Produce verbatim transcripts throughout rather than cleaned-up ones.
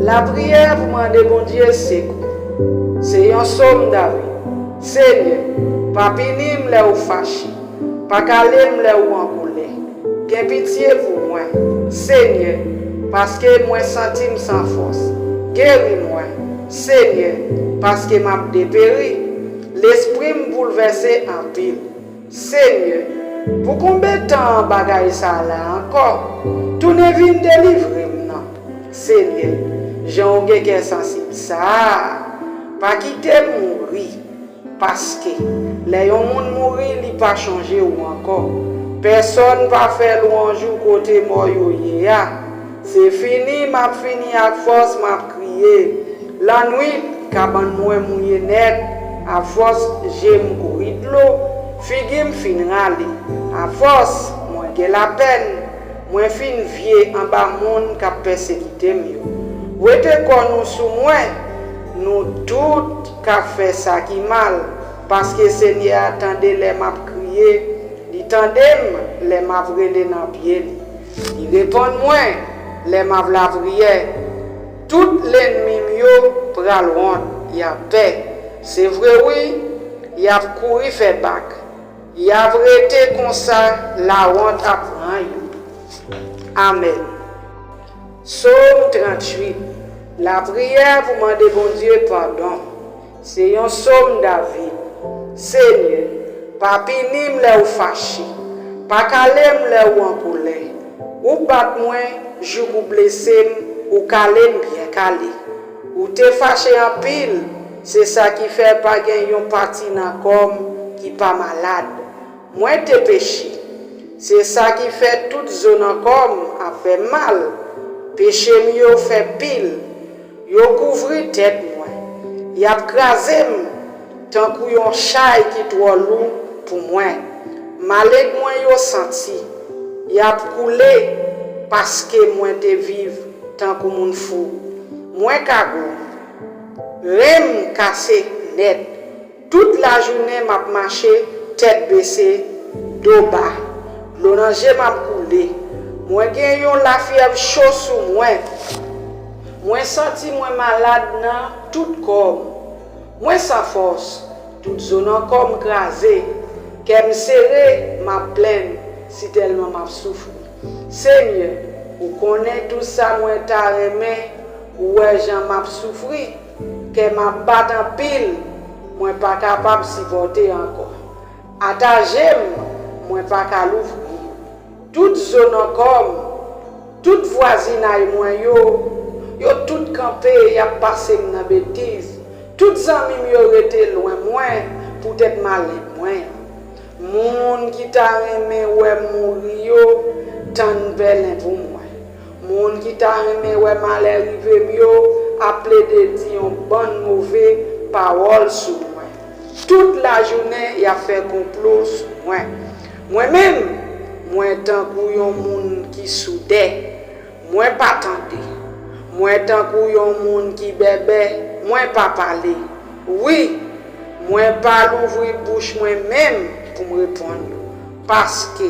Lapriyè pou mande Bondye sekou. Se yon sòm David. Senyè, pa pini m lè ou fache. Pa kale m lè ou an kolè. Gen pitye pou mwen, Senyè, paske mwen santi m san fòs. Geri mwen, Senyè, paske m ap deperi. Lespri m boulvèse anpil. Senyè, pou konbyen tan bagay sa la ankò? Tounen vin delivre m non. Senyè, jan w gen kè sansib sa a, pa kite m mouri. Paske, lè yon moun mouri, li pa chonje w ankò. Pèsòn pa fè lwanj ou kote mò yo ye a. Se fini, m ap fini ak fòs, m ap kriye. Lannwit, kabann mwen mouye nèt. Afòs, je m kouri dlo. Figi m fin rale. Afòs, mwen gen lapèn. Mwen fin vye anba moun k ap pèsekite m yo. Wete kò nou sou mwen, nou tout k ap fè sa ki mal, paske Senyè a tande lè m ap kriye, li tande m lè m ap rele nan pye li. Li reponn mwen lè m ap lapriyè. Tout lènmi m yo pral wont, y ap pè. Se vre wi, y ap kouri fè bak. Y ap rete konsa, lawont ap pran yo. Amèn. Sòm tranntuit. Lapriyè pou mande Bondye padon. Se yon sòm David. Senyè, pa pini m lè ou fache. Pa kale m lè ou an kolè. Ou bat mwen jouk ou blese m, ou kale m byen kale. Ou te fache anpil, se sa ki fè pa gen yon pati nan kò m ki pa malad. Mwen te peche, se sa ki fè tout zo nan kò m ap fè m mal. Peche m yo fè pil, yo kouvri tèt mwen. Y ap kraze m tankou yon chay ki twò lou pou mwen. Maleng mwen yo santi, y ap koule, paske mwen te viv tankou moun fou. Mwen kagou, ren m kase nèt. Tout lajounen m ap mache tèt bese, do ba. Dlo nan je m ap koule. Mwen gen yon lafyèv cho sou mwen. Mwen santi mwen malad nan tout kò m. Mwen san fòs, tout zo nan kò m kraze. Kè m sere, m ap plenn, sitèlman m ap soufri. Senyè, ou konnen tout sa mwen ta renmen, ou wè jan m ap soufri. Kè m ap bat anpil, mwen pa kapab sipòte ankò. Ata je m, mwen pa ka louvri. Tout zo nan kò m, tout vwazinay mwen yo, yo tout kanpe, y ap pase m nan betiz. Tout zanmi m yo rete lwen mwen poutèt maleng mwen an. Moun ki ta renmen wè m mouri yo, tann pèlen pou mwen. Moun ki ta renmen wè malè rive m yo ap plede di yon bann move pawòl sou mwen. Tout lajounen, y ap fè konplo sou mwen. Mwen menm, mwen tankou yon moun ki soudè. Mwen pa tande. Mwen tankou yon moun ki bèbè, mwen pa pale. Wi, mwen pa louvri bouch mwen menm pou m reponn yo, paske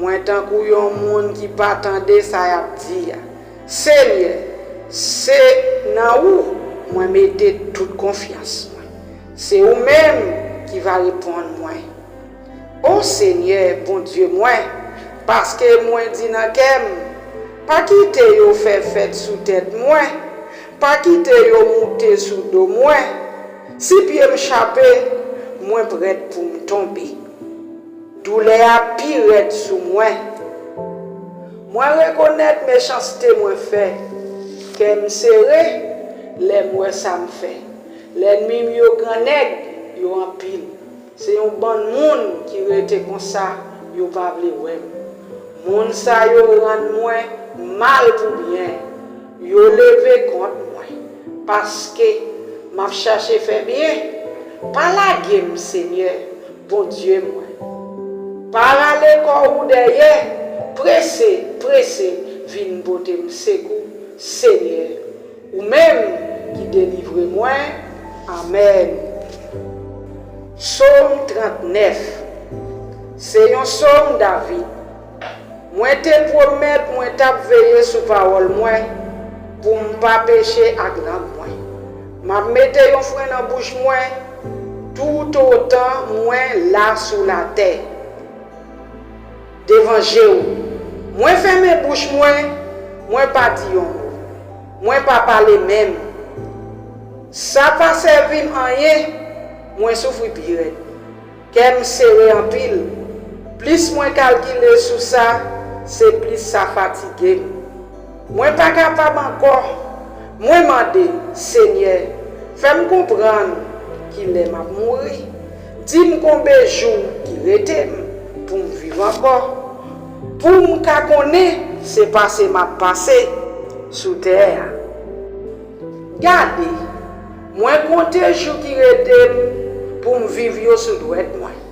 mwen tankou yon moun ki pa tande sa y ap di a. Senyè, se nan ou mwen mete tout konfyans mwen. Se ou menm ki va reponn mwen. O Senyè, Bondye mwen, paske mwen di nan kè m, pa kite yo fè fèt sou tèt mwen, pa kite yo moute sou do mwen. Si pye m chape, mwen prèt pou m tonbe. Doulè a pi rèd sou mwen. Mwen rekonèt mechanste mwen fè. Kè m sere lè m wè sa m fè. Lènmi m yo grannèg, yo anpil. Se yon bann moun ki rete konsa, yo pa vle wè m. Moun sa yo rann mwen mal pou byen. Yo leve kont mwen, paske m ap chache fè byen. Pa lage m, Senyè, Bondye mwen. Pa rale kò ou dèyè, prese, prese, vin pote m sekou, Senyè. Ou menm ki delivre mwen. Amèn. Sòm trannèf. Se yon sòm David. Mwen te pwomèt mwen t ap veye sou pawòl mwen, pou m pa peche ak lang mwen. M ap mete yon fren nan bouch mwen toutotan mwen la sou latè devan je w. Mwen fèmen bouch mwen, mwen pa di yon mo. Mwen pa pale menm. Sa pa sèvi m anyen, mwen soufri pi rèd. Kè m sere anpil. Plis mwen kalkile sou sa, se plis sa fatige m. Mwen pa kapab ankò. Mwen mande, Senyè, fè m konprann kilè m ap mouri. Di m konbe jou ki rete m pou m viv ankò, pou m ka konnen se pase m ap pase sou tè a. Gade, mwen konte jou ki rete m pou m viv yo sou dwèt mwen.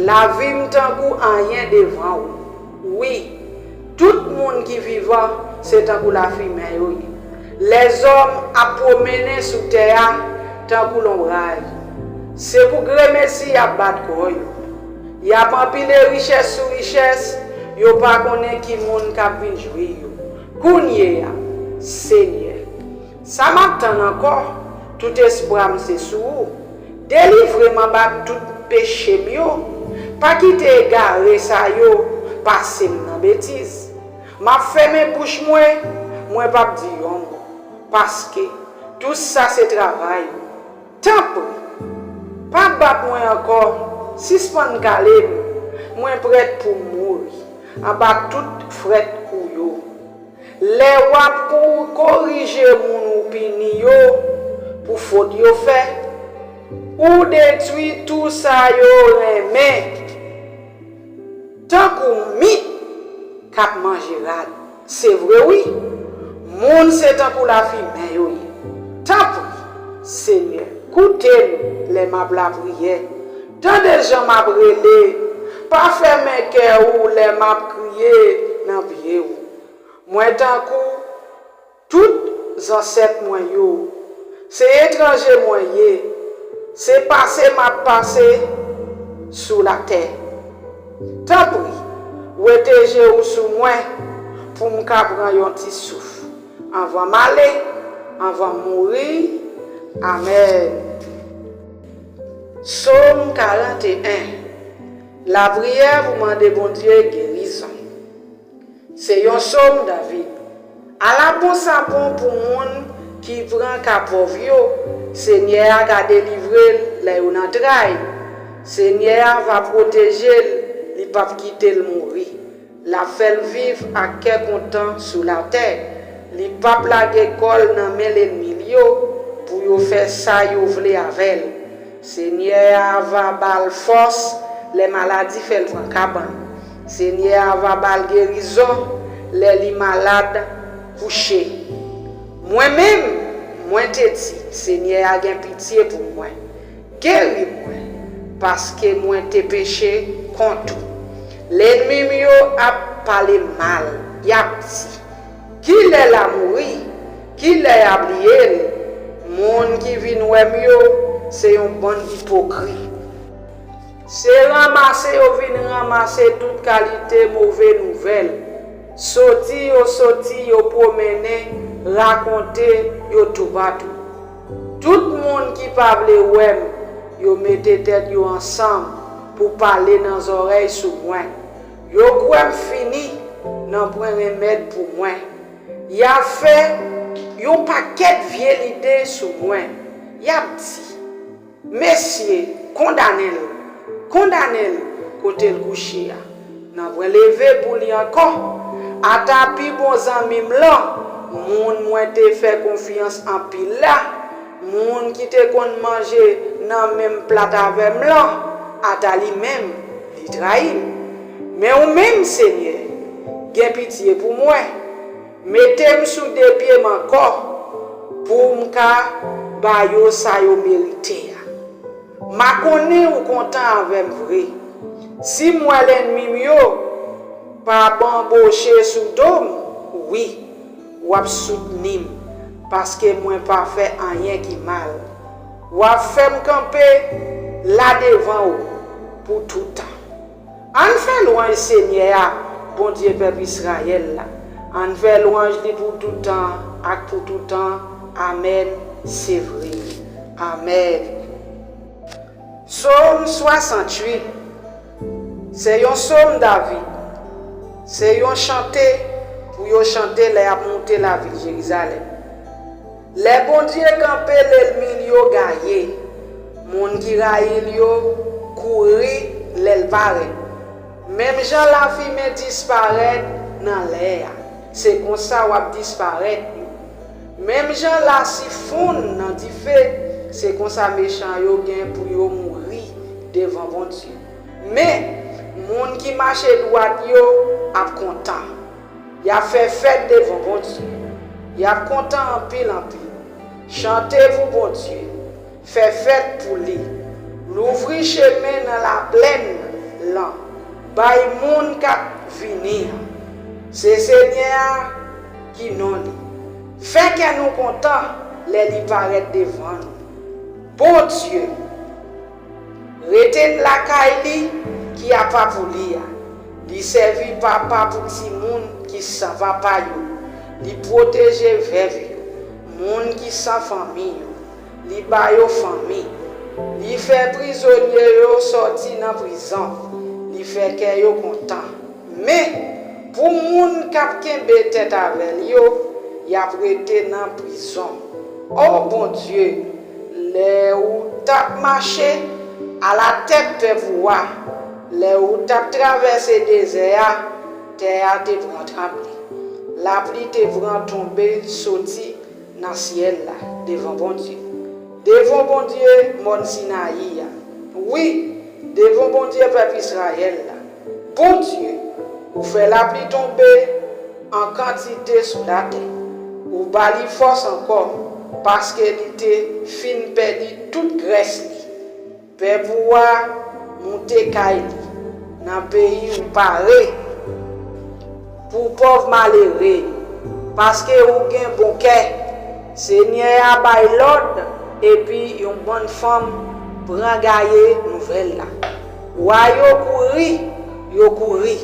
Lavi m tankou anyen devan ou. Wi, tout moun ki vivan se tankou lafimen yo ye. Lèzòm ap pwomennen sou tè a tankou lonbraj. Se pou gremesi y ap bat kò yo. Y ap anpile richès sou richès, yo pa konnen ki moun k ap vin jwi yo. Kounye a, Senyè, sa m ap tann ankò? Tout espwa m se sou ou. Delivre m anba tout peche m yo. Pa kite egare sa yo pase m nan betiz. M ap fèmen bouch mwen, mwen p ap di yon mo, paske tout sa se travay ou. Tanpri, pa bat mwen ankò, sispann kale m, mwen prèt pou m mouri anba tout frèt ou yo. Lè w ap ko- korije moun ou pini yo pou fòt yo fè, ou detwi tou sa yo renmen. Tankou mit k ap manje rad. Se vre wi, moun se tankou lafimen yo ye. Tanpri, Senyè, koute m lè m ap lapriyè. Tande jan m ap rele. Pa fèmen kè ou lè m ap kriye nan pye w. Mwen tankou tout zansèt mwen yo. Se etranje mwen ye. Se pase m ap pase sou latè. Tanpri, wete je w sou mwen pou m ka pran yon ti souf anvan m ale, anvan m mouri. Amèn. Sòm karant e en. Lapriyè pou mande Bondye gerizon. Se yon sòm David. Ala bon sa bon pou moun ki pran ka pòv yo! Senyè a ka delivre l lè yo nan tray. Senyè a va pwoteje l, li p ap kite l mouri. L ap fè l viv ak kè kontan sou latè. Li p ap lage kò l nan men lènmi l yo pou yo fè sa yo vle avè l. Senyè a va ba l fòs lè maladi fè l pran kabann. Senyè a va ba l gerizon lè li malad kouche. Mwen menm, mwen te di, Senyè a gen pitye pou mwen. Geri mwen, paske mwen te peche kont ou. Lènmi m yo ap pale m mal, y ap di, kilè l a mouri? Kilè y a bliye l? Moun ki vin wè m yo, se yon bann ipokrit. Se ranmase yo vin ranmase tout kalite move nouvèl. Soti yo soti, yo pwomennen, rakonte yo toupatou. Tout moun ki pa vle wè m, yo mete tèt yo ansanm pou pale nan zòrèy sou mwen. Yo kwè m fini, nanpwen renmèd pou mwen. Y ap fè yon pakèt vye lide sou mwen. Y ap di, mesye, kondane l, kondane l kote l kouche a. Nanpwen leve pou li ankò. Ata pi bon zanmi m lan, moun mwen te fè konfyans anpil la, moun ki te konn manje nan menm plat avè m lan, ata li menm, li trayi m. Men ou menm, Senyè, gen pitye pou mwen. Mete m sou de pye m ankò pou m ka ba yo sa yo merite a. Makonnen ou kontan avè m vre. Si m wè lènmi m yo pa banboche sou do m, wi, w ap soutni m, paske mwen pa fè anyen ki mal. W ap fè m kanpe la devan ou pou toutan. Ann fè lwanj Senyè a, Bondye pèp Izrayèl la. Ann fè lwanj li pou tout tan ak pou tout tan. Amèn, se vre. Amèn. Sòm swasanntuit. Se yon sòm David. Se yon chante pou yo chante lè y ap moute lavil Jerizalèm. Lè Bondye kanpe, lènmi l yo gaye. Moun ki rayi l yo kouri lè l parèt. Menm jan lafimen disparèt nan lè a, se konsa w ap disparèt. Menm jan lasi fonn nan dife, se konsa mechan yo gen pou yo mouri devan Bondye. Men, moun ki mache dwat yo ap kontan. Y ap fè fèt devan Bondye. Y ap kontan anpil, anpil. Chante pou Bondye. Fè fèt pou li. Louvri chemen nan laplèn lan. Bay moun k ap vini an. Se Senyè a ki non li. Fè kè nou kontan lè li parèt devan nou. Bondye, rete lakay li ki apa pou li a. Li sèvi papa pou timoun ki san papa yo. Li pwoteje vèv yo, moun ki san fanmi yo. Li ba yo fanmi. Li fè prizonye yo sòti nan prizon. Li fè kè yo kontan. Men, pou moun k ap kenbe tèt avè l yo, y ap rete nan prizon. O Bondye, lè ou t ap mache alatèt pèp ou a, lè ou t ap travèse dezè a, tè a te pran tranble. Lapli te pran tonbe soti nan syèl la devan Bondye. Devan Bondye mòn Sinayi a. Wi, devan Bondye pèp Izrayèl la. Bondye, ou fè lapli tonbe an kantite sou latè. Ou ba li fòs ankò, paske li te fin pèdi tout grès li. Pèp ou a moute kay li nan peyi ou pare pou pòv malere yo, paske ou gen bon kè. Senyè a bay lòd, epi yon bann fanm pran gaye nouvèl la. Wa yo kouri, yo kouri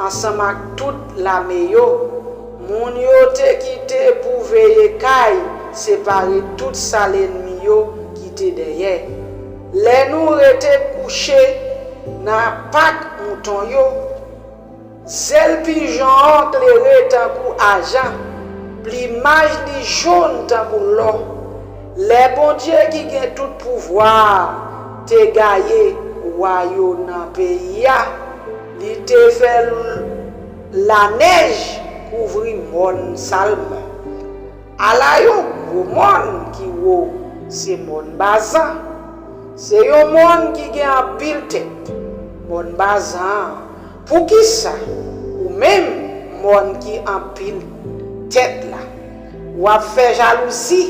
ansanm ak tout lame yo. Moun yo te kite pou veye kay separe tout sa lènmi yo kite dèyè. Lè nou rete kouche nan pak mouton yo, zèl pijon an klere tankou ajan, plimaj li jòn tankou lò. Lè Bondye ki gen tout pouvwa a te gaye wa yo nan peyi a, li te fè l- lanèj kouvri mòn Salmon. Ala yon gwo mòn ki wo, se mòn Bazan. Se yon mòn ki gen anpil tèt. Mòn Bazan an, poukisa ou menm, mòn ki anpil tèt la, w ap fè jalouzi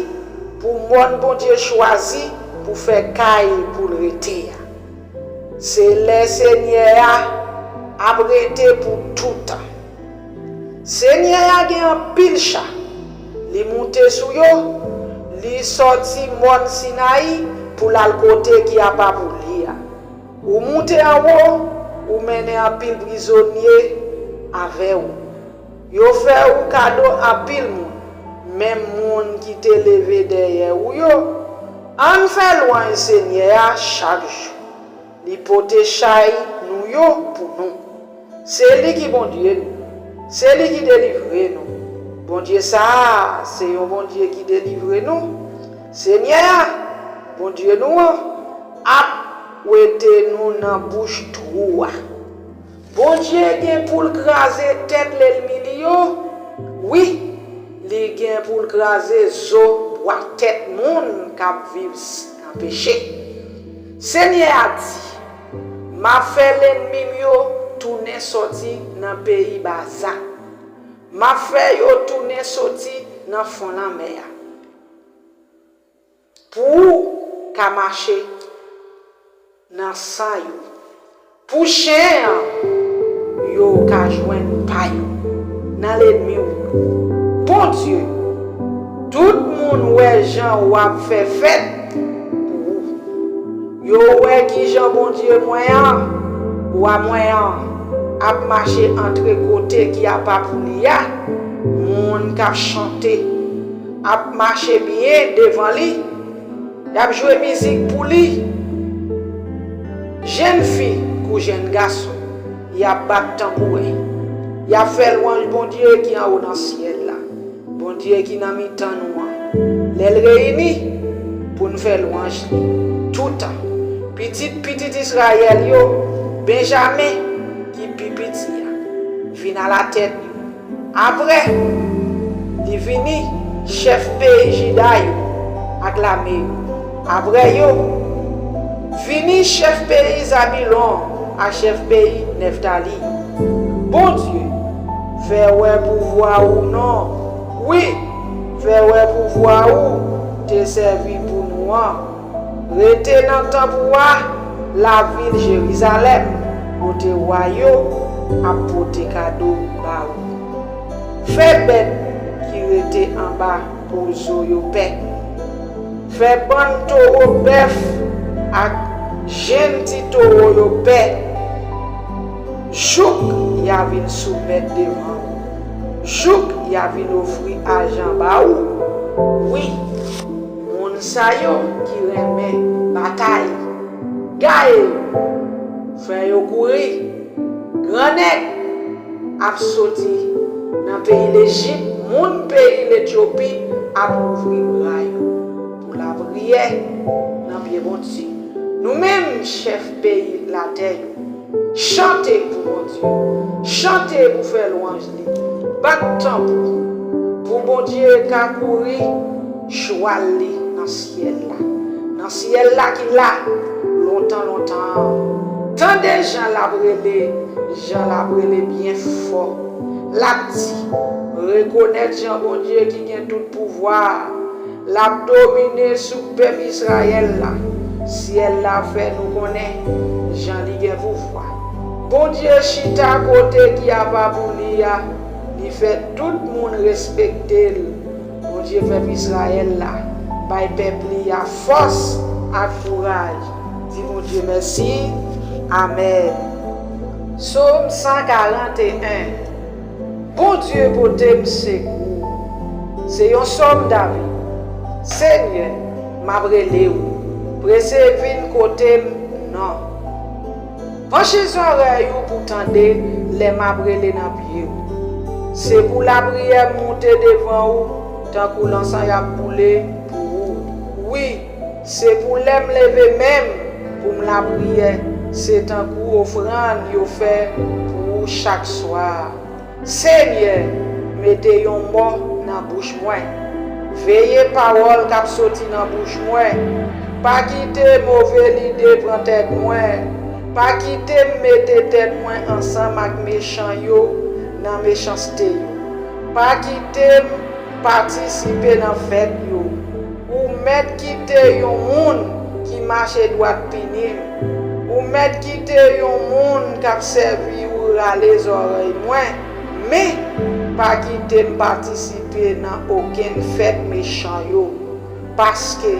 pou mòn Bondye chwazi pou fè kay pou l rete a? Se lè Senyè a ap rete pou toutan. Senyè a gen anpil cha. Li moute sou yo. Li sòti mòn Sinayi pou l al kote ki apa pou li a. Ou moute anwo, ou mennen anpil prizonye avè w. Yo fè ou kado anpil moun, menm moun ki te leve dèyè ou yo. Ann fè lwanj Senyè a chak jou. Li pote chay nou yo pou nou. Se li ki Bondye nou. Se li ki delivre nou. Bondye sa a, se yon Bondye ki delivre nou. Senyè a, Bondye nou an, ap wete nou nan bouch twou a. Bondye gen pou l kraze tèt lènmi li yo. Wi, li gen pou l kraze zo bwa tèt moun k ap viv s- nan peche. Senyè a di, m ap fè lènmi m yo tounen sòti nan peyi Baza. M ap fè yo tounen soti nan fon lanmè a, pou ou ka mache nan san yo, pou chen an yo ka jwenn pa yo nan lènmi w yo. Bondye, tout moun wè jan w ap fè fèt pou ou. Yo wè kijan Bondye mwen an, wa mwen an, ap mache antre kote ki apa pou li a. Moun k ap chante ap mache byen devan li, y ap jwe mizik pou li. Jèn fi kou jèn gason, y ap bat tanbouren. Y ap fè lwanj Bondye ki anwo nan syèl la, Bondye ki nan mitan nou an. Lè l reyini pou n fè lwanj li toutan. Pitit pitit Izrayèl yo, Benjamen ki pi piti a, vin alatèt yo. Apre, li vini chèf peyi Jida yo ak lame yo. Apre yo, vini chèf peyi Zabilon ak chèf peyi Nèftali. Bondye, fè wè pouvwa ou non. Wi, fè wè pouvwa ou te sèvi pou nou an. Rete nan tanp ou a, lavil Jerizalèm, kote wa yo ap pote kado ba ou. Fè bèt ki rete anba pozo yo pè. Fè bann towo bèf ak jenn ti towo yo pè. Jouk y a vin soumèt devan ou, jouk y a vin ofri ajan ba ou. Wi, moun sa yo ki renmen batay, gaye yo, fè yo kouri. Gran nèg ap soti nan peyi Lejip, moun peyi Letyopi ap louvri bra yo pou lapriyè nan pye Bondye. Nou menm, chèf peyi latè yo, chante pou Bondye, chante pou fè lwanj li, bat tanbou pou Bondye ka kouri chwal li nan syèl la, nan syèl la ki la lontan lontan an. Tande jan l ap rele, jan l ap rele byen fò. L ap di, rekonèt jan Bondye ki gen tout pouvwa a, l ap domine sou pèp Izrayèl la. Syèl la fè nou konnen jan li gen pouvwa. Bondye chita kote ki apa pou li a, li fè tout moun respekte l. Bondye pèp Izrayèl la, bay pèp li a fòs ak kouraj. Di Bondye mèsi. Amèn. Sòm san karant e en. Bondye pote m sekou. Se yon sòm David. Senyè, m ap rele w. Prese vin kote m non. Panche zòrèy ou pou tande lè m ap rele nan pye w. Se pou lapriyè m moute devan ou, tankou lansan y ap boule pou ou. Wi, se pou lè m leve men m pou m lapriyè, se tankou ofrann yo fè pou ou chak swa. Senyè, mete yon mò nan bouch mwen. Veye pawòl k ap soti nan bouch mwen. Pa kite move lide pran tèt mwen. Pa kite m mete tèt mwen ansanm ak mechan yo nan mechanste yo. Pa kite m patisipe nan fèt yo. Ou mèt kite yon moun ki mache dwat pini m. Ou mèt kite yon moun k ap sèvi ou rale zòrèy mwen, men pa kite m patisipe nan okenn fèt mechan yo. Paske,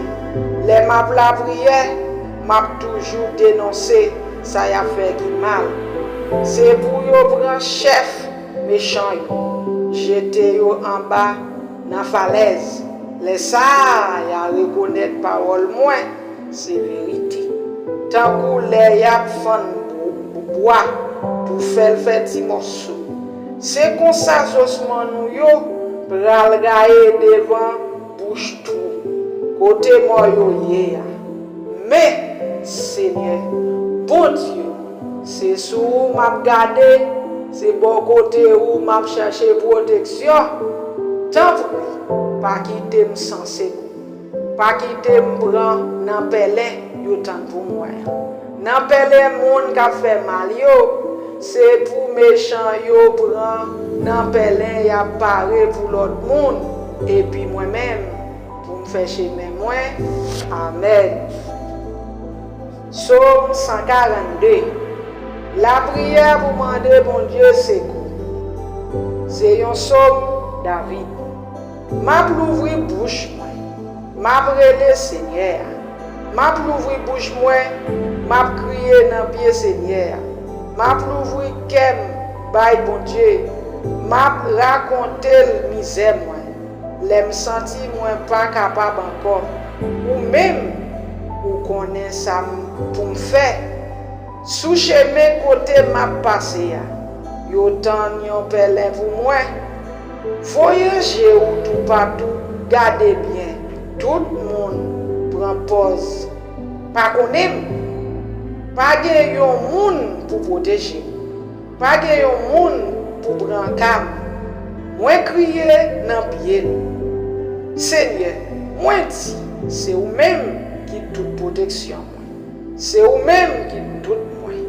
lè m ap lapriyè, m ap toujou denonse sa y ap fè ki mal. Se pou yo pran chèf mechan yo, jete yo anba nan falèz. Lè sa a, y a rekonèt pawòl mwen se verite, tankou lè y ap fann bwa pou fè l fè ti mòso. Se konsa zòsmann ou yo pral gaye devan bouch twou, kote mò yo ye a. Men, Senyè, Bondye, se sou ou m ap gade, se bò kote ou m ap chache pwoteksyon. Tanpri, pa kite m san sekou. Pa kite m pran nan pèlen yo tann pou mwen an. Nan pèlen moun k ap fè mal yo, se pou mechan yo pran nan pèlen y ap pare pou lòt moun, epi mwen menm, pou m fè chemen mwen. Amèn. Sòm san karannde. Lapriyè pou mande Bondye sekou. Se yon sòm David. M ap louvri bouch mwen. M ap rele Senyè a. M ap louvri bouch mwen. M ap kriye nan pye Senyè a. M ap louvri kè m bay Bondye. M ap rakonte l mizè mwen, lè m santi mwen pa kapab ankò. Ou menm, ou konnen sa m pou m fè. Sou chemen kote m ap pase a, yo tann yon pèlen pou mwen. Voye je w toupatou, gade byen, tout moun pran pòz pa konnen m. Pa gen yon moun pou pwoteje m. Pa gen yon moun pou pran ka m. Mwen kriye nan pye l. Senyè, mwen di, se ou menm ki tout pwoteksyon mwen. Se ou menm ki tout mwen.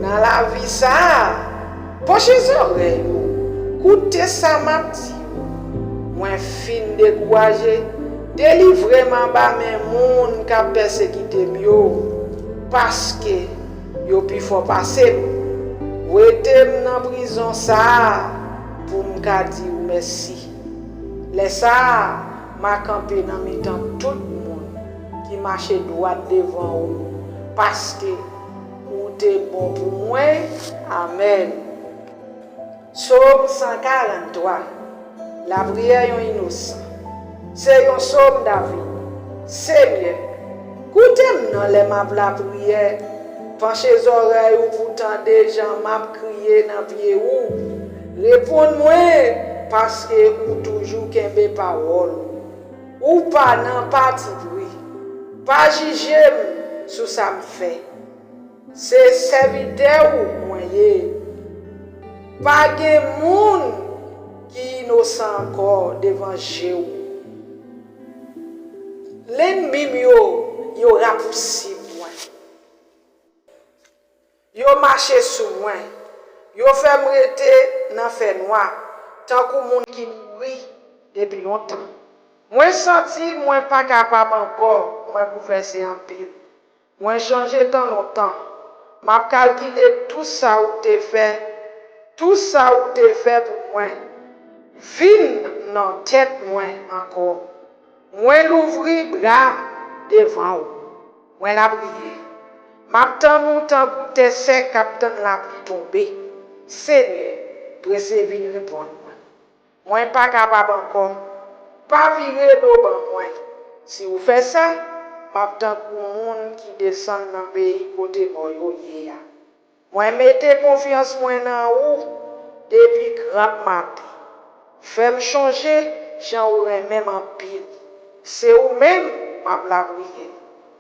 Nan lavi sa a, panche zòrèy ou, koute sa m ap di ou. Mwen fin dekouraje, delivre m anba men moun k ap pèsekite m yo, paske yo pi fò pase m. Wete m nan prizon sa a pou m ka di ou mèsi. Lè sa a, m a kanpe nan mitan tout moun ki mache dwat devan ou, paske ou te bon pou mwen. Amèn. Sòm san karant twa. Lapriyè yon inosan. Se yon sòm David. Senyè, koute m nan lè m ap lapriyè. Panche zòrèy ou pou tande jan m ap kriye nan pye ou. Reponn mwen, paske ou toujou kenbe pawòl ou. Ou pa nan patipri. Pa jije m sou sa m fè. Se sèvitè ou mwen ye. Pa gen moun ki inosan ankò devan je w. Lènmi m yo, yo rapousib mwen. Yo mache sou mwen. Yo fè m rete nan fènwa, tankou moun ki mouri depi lontan. Mwen santi mwen pa kapab ankò, mwen boulvèse anpil. Mwen chanje tan lontan. M ap kalkile tou sa ou te fè, tou sa ou te fè pou mwen. Vin nan tèt mwen ankò. Mwen louvri bra m devan ou. Mwen lapriyè. M ap tann ou tankou tè sèk k ap tann lapli tonbe. Senyè, prese vin reponn mwen. Mwen pa kapab ankò. Pa vire do ban mwen. Si ou fè sa, m ap tankou moun ki desann nan peyi kote mò yo ye a. Mwen mete konfyans mwen nan ou depi gran maten. Fè m chonje jan ou renmen m anpil. Se ou menm m ap lapriyè.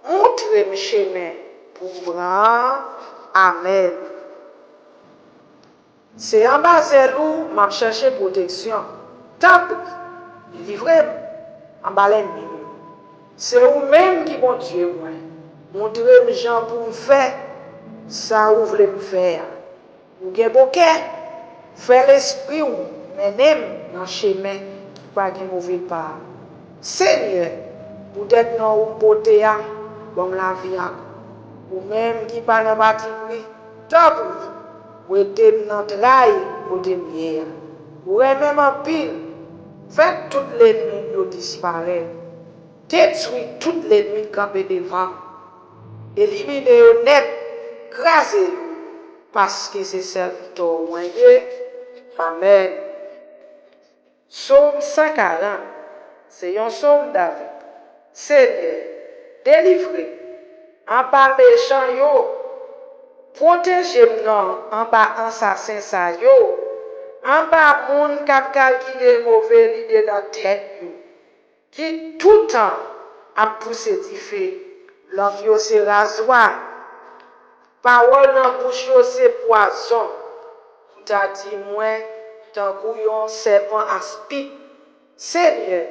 Montre m chemen pou m pran an. Amèn. Se anba zèl ou m ap chèche pwoteksyon. Tanpri, delivre m anba lènmi m yo. Se ou menm ki Bondye mwen. Montre m jan pou m fè sa ou vle m fè a. Ou gen bon kè. Fè lespri w mennen m nan chemen ki pa gen move pa. Senyè, poutèt non ou m pote a, ban m lavi ankò. Ou menm ki pa nan patipri, tanpri, wete m nan tray kote m ye a. Ou renmen m anpil. Fè tout lènmi m yo disparèt. Detwi tout lènmi k kanpe devan m. Elimine yo nèt. Kraze yo. Paske se sèvitè w mwen ye. Amèn. Sòm san karant. Se yon sòm David. Senyè, delivre m anba mechan yo. Pwoteje m nan anba ansasen sa yo, anba moun k ap kalkile move lide nan tèt yo, ki toutan ap pouse dife. Lang yo se razwa, pawòl nan bouch yo se pwazon. Ou ta di mwen tankou yon sèpan aspid. Senyè,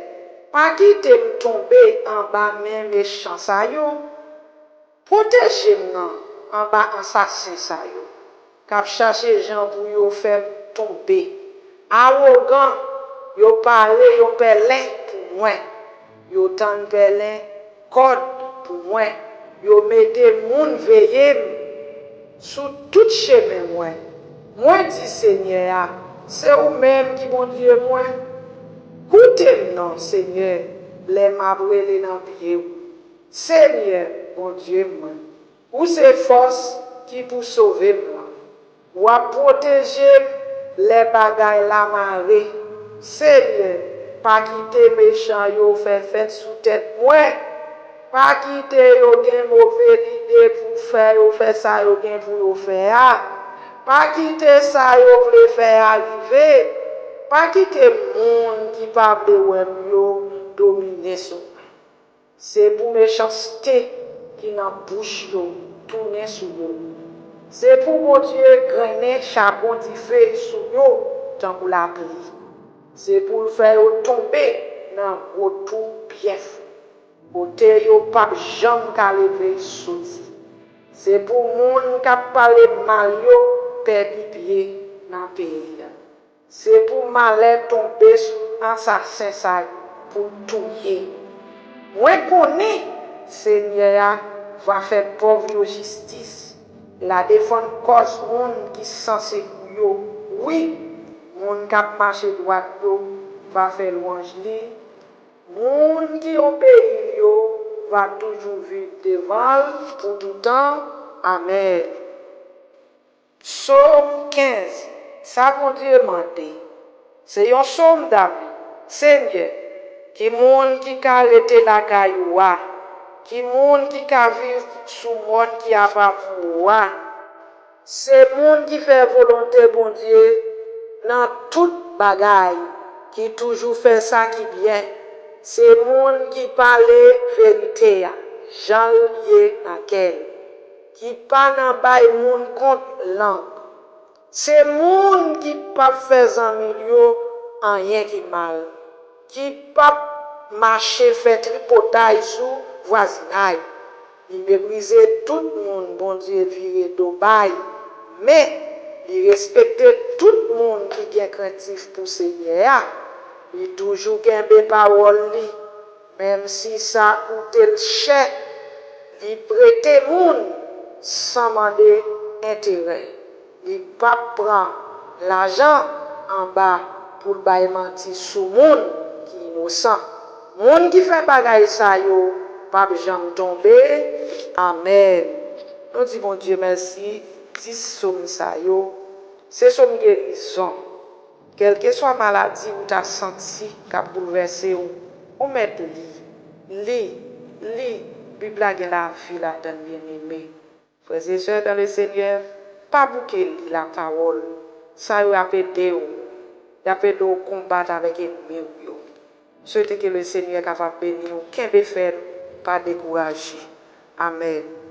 pa kite m tonbe anba men mechan sa yo. Pwoteje m nan anba ansasen sa yo k ap chache jan pou yo fè m tonbe. Awogan, yo pare yon pèlen pou mwen. Yo tann pèlen kòd pou mwen. Yo mete moun veye m sou tout chemen mwen. Mwen di Senyè a, se ou menm ki Bondye mwen. Koute m non, Senyè, lè m ap rele nan pye w. Senyè, Bondye mwen, ou se fòs ki pou sove m lan. W ap pwoteje m Lè bagay la mare, Senyè, pa kite mechan yo fè fèt sou tèt mwen. Pa kite yo gen move lide pou fè yo fè sa yo gen pou yo fè a. Pa kite sa yo vle fè a rive. Pa kite moun ki pa vle wè m yo domine sou mwen. Se pou mechanste ki nan bouch yo tounen sou yo. Se pou Bondye grennen chapon dife sou yo tankou lapli. Se pou l fè yo tonbe nan gwo twou byen fon, kote yo p ap janm ka leve soti. Se pou moun k ap pale mal yo pèdi pye nan peyi a. Se pou malè tonbe sou ansasen sa yo pou l touye. Mwen konnen Senyè a va fè pòv yo jistis, l a defann kòz moun ki san sekou yo. Wi, moun k ap mache dwat yo va fè lwanj li. Moun ki obeyi l yo va toujou viv devan l pou toutan. Amèn. Sòm kenz. Sa Bondye mande. Se yon sòm David. Senyè, ki moun ki ka rete lakay ou a? Ki moun ki ka viv sou mòn ki apa pou ou a? Se moun ki fè volonte Bondye nan tout bagay, ki toujou fè sa ki byen. Se moun ki pale verite a, jan l ye nan kè l, ki pa nan bay moun kont lang. Se moun ki p ap fè zanmi l yo anyen ki mal, ki p ap mache fè tripotay sou vwazinay. Li meprize tout moun Bondye vire do bay, men li respekte tout moun ki gen krentif pou Senyè a. Li toujou kenbe pawòl li, menm si sa koute l chè. Li prete moun san mande enterè. Li p ap pran lajan anba pou l bay manti sou moun ki inosan. Moun ki fè bagay sa yo p ap janm tonbe. Amèn. Nou di Bondye mèsi, dis sòm sa yo, se sòm gerizon. Kèlkeswa maladi ou ta santi k ap boulvèse w, ou mèt li. Li, li, Bib la gen lavi ladan l, byeneme. Frè e sè dans le Seigneur, pa bouke li lapawòl. Sa yo ap ede w. Y ap ede w konbat avèk ènmi w yo. Swete ke Lesenyè kapab beni w. Kenbe fèm, pa dekouraje. Amèn.